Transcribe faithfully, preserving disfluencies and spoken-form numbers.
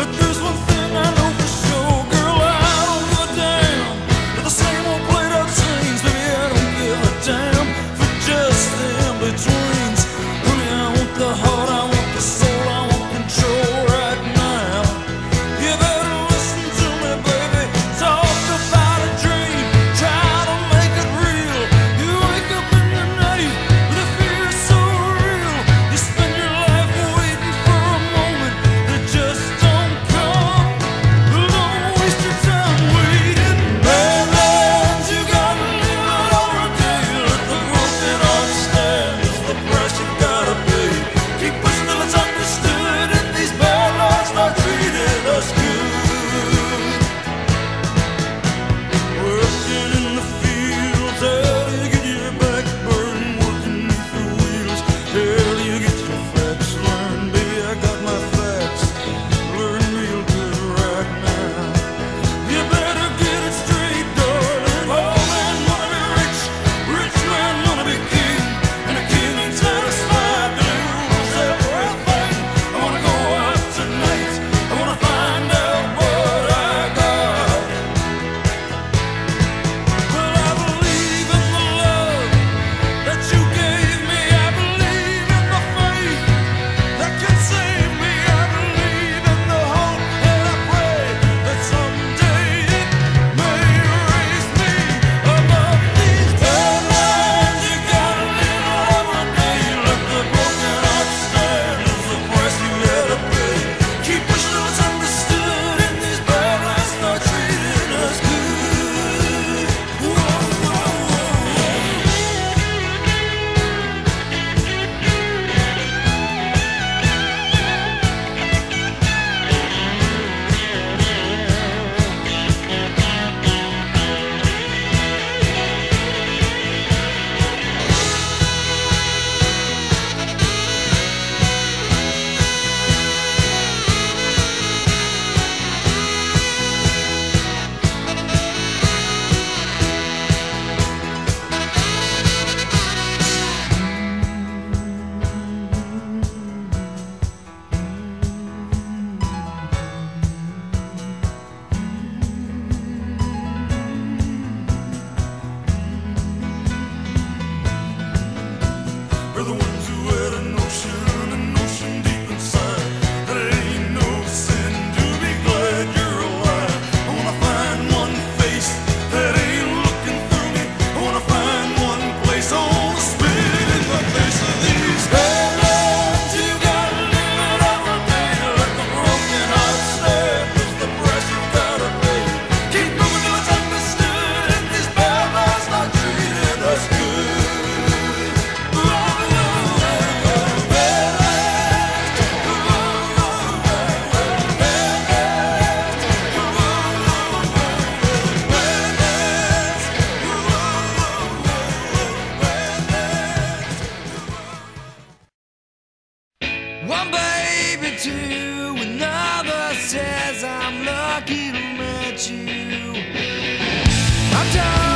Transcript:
But there's one thing I know for sure, girl, I don't give a damn. But the same old played out scenes, baby, I don't give a damn. For just the in-betweens. Honey, I want the heart, I want the soul, I want control right now. You better listen to me, baby. Talk about a dream, try to make it real. You wake up in the night with a fear so real. You spend your life waiting for a moment that just don't come. Well, don't waste your time waiting. Badlands, you gotta live it every day. Let the broken heart stand as the price you gotta pay. Keep pushing till it's understood that these bad lives start treating us good. Working in the fields, how do you get your back burden? Working 'neath the wheels, how do you get your facts? Learn, baby, I got my facts. Learn real good right now. You better get it straight, darling. Poor man wanna be rich, rich man wanna be king. And a king ain't satisfied till he rules everything. I wanna go out tonight. I wanna find out what I got. Well, I believe in the love that you gave me. I believe in the faith that can save me. I believe in the hope and I pray that someday it may raise me above these deadlines. You gotta live every day. Let the broken heart stand as the price you gotta pay. Keep pushing till it's understood and these bad lives start treating us good. Whoa, whoa, whoa, whoa. We're the ones who had a notion, a notion deep inside that it ain't no sin to be glad you're alive. I wanna find one face that ain't looking through me. I wanna find one place, I wanna spit in the face of these bad lives. You gotta live it every day, let the broken heart stand, 'cause the price you gotta pay. Keep moving till it's understood, and these bad lives start treating us good. One baby to another says, "I'm lucky to meet you." I'm tired.